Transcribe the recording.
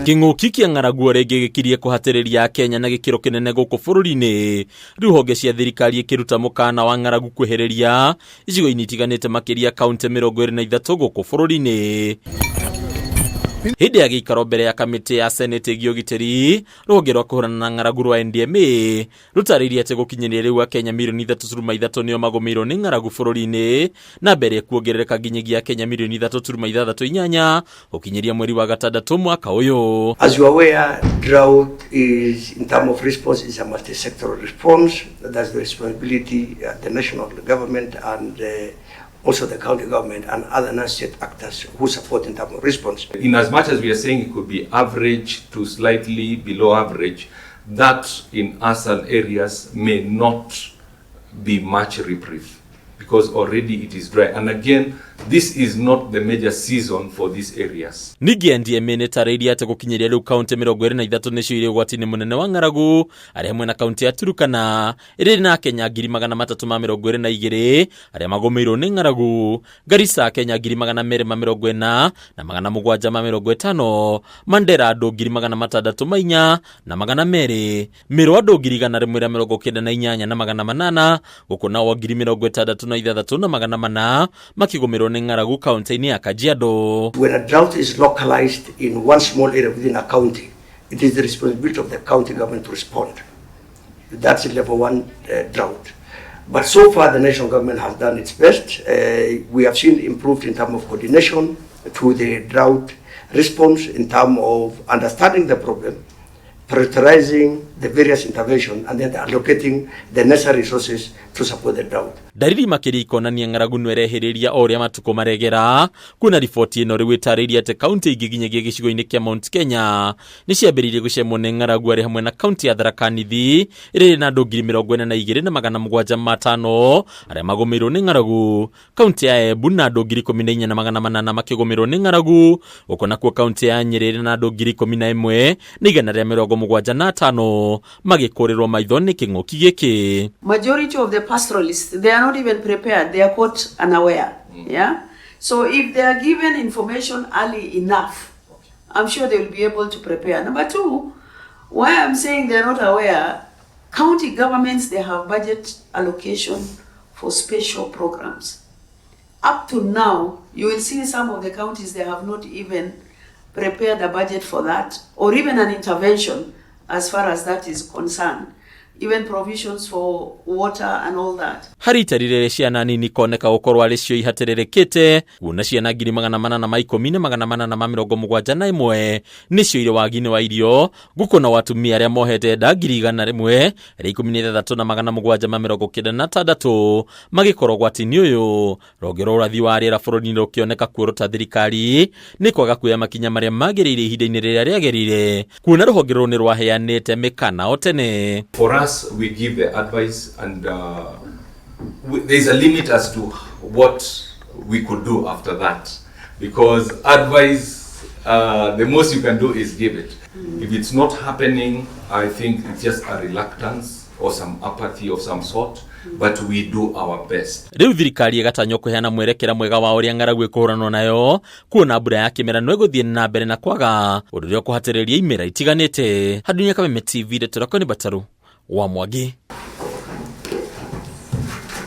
Kĩng'ũki kĩa ng'aragu o rĩngĩ gĩkirie kũhatĩrĩria Akenya na gĩkĩro kĩnene gũkũ bũrũri-inĩ, rĩu honge cia thirikari ĩkĩruta mũkana wa ng'aragu kwĩhĩrĩria icigo-inĩ itiganĩte makĩria kaunti 23 gũkũ bũrũri-inĩ. Hĩndĩ ya gĩikaro mbere ya kamĩtĩ ya Senate ĩgiĩ ũgitĩri, rũhonge rwa kũhũrana na ng'aragu rwa NDMA rũtarĩirie atĩ gũkinyĩria rĩu Akenya mirioni 3.3 nĩo magũmĩirwo nĩ ng'aragu bũrũri-inĩ na mbere ĩkuongerereka nginyagia Akenya mirioni 3.68 gũkinyĩria mweri wa gatandatũ mwaka ũyũ. As you are aware, drought is, in terms of response, is a multi-sectoral response. That's the responsibility at the national government and also the county government and other non-state actors who support in terms of response. In as much as we are saying it could be average to slightly below average, that in ASAL areas may not be much reprieve because already it is dry. And again, this is not the major season for these areas. Ningĩ NDMA nĩ ĩtarĩirie atĩ gũkinyĩria rĩu kaunti 23 nĩcio irĩ ũgwati-inĩ mũnene wa ng'aragu, arĩ hamwe na kaunti ya Turukana ĩrĩa ĩrĩ na Akenya 322,000 arĩa magũmĩirwo nĩ ng'aragu, Garissa Akenya 240,750, Mandera andũ 604,200, Meru andũ 198,800, gũkũ nao 66,400 makĩgũmĩrwo nĩ ng'aragu kaunti-inĩ ya Kajiado. When a drought is localized in one small area within a county, it is the responsibility of the county government to respond. That's a level 1 drought. But so far the national government has done its best. We have seen improved in terms of coordination to the drought response, in terms of understanding the problem, prioritizing the various interventions, and then allocating the necessary resources to support the drought. Ndariri makĩria ikonania ng'aragu no ĩrehĩrĩria o ũrĩa matukũ maregera, kuona riboti ĩno rĩu ĩtarĩirie atĩ kaunti ingĩ nginyagia gĩcigo-inĩ kĩa Mount Kenya nĩ ciambĩrĩirie gũcemwo nĩ ng'aragu, arĩ hamwe na kaunti ya Tharaka Nithi ĩrĩa ĩrĩ na andũ 42,705 arĩa magũmĩirwo nĩ ng'aragu, kaunti ya Embu na andũ 14,800 makĩgũmĩrwo nĩ ng'aragu, gũkũ nakuo kaunti ya Nyĩrĩ ĩrĩ na andũ 11,175 magĩkũrĩrwo maitho nĩ kĩng'ũki gĩkĩ. Majority of the pastoralists, they are not even prepared, they are caught unaware. Yeah? So if they are given information early enough, I'm sure they will be able to prepare. Number two, why I'm saying they are not aware, county governments, they have budget allocation for special programs. Up to now, you will see some of the counties, they have not even prepared a budget for that, or even an intervention as far as that is concerned, even provisions for water and all that. Harĩ itari rĩrĩ ciana nini koneka gũkorwo arĩ cio ihatĩrĩrĩkĩte, kuona ciana 810,871 nĩcio irĩ wagi-inĩ wa irio, gũkũ na atumia arĩa mohete nda 116,796 magĩkorwo ũgwati-inĩ ũyũ. Rũhonge rwa ũrathi wa rĩera bũrũri-inĩ rũkĩoneka kuorota thirikari nĩ kwaga kuoya makinya marĩa magĩrĩire ihinda-inĩ rĩrĩa rĩagĩrĩire, kuona rũhonge rũrũ nĩ rwaheanĩte mĩkana o tene. For us, we give the advice and there's a limit as to what we could do after that, because advice, the most you can do is give it. If it's not happening, I think it's just a reluctance or some apathy of some sort, but we do our best. Rĩu thirikari ĩgatanywo kũheana mwerekera mwega wa ũrĩa ng'aragu ĩkũhũranwo nayo, kuona mbura ya kĩmera no ĩgũthiĩ na mbere na kwaga, ũndũ ũrĩa ũkũhatĩrĩria imera itiganĩte. Handunia Kameme TV, ndeto rakwa nĩ Bataru wa Mwangi.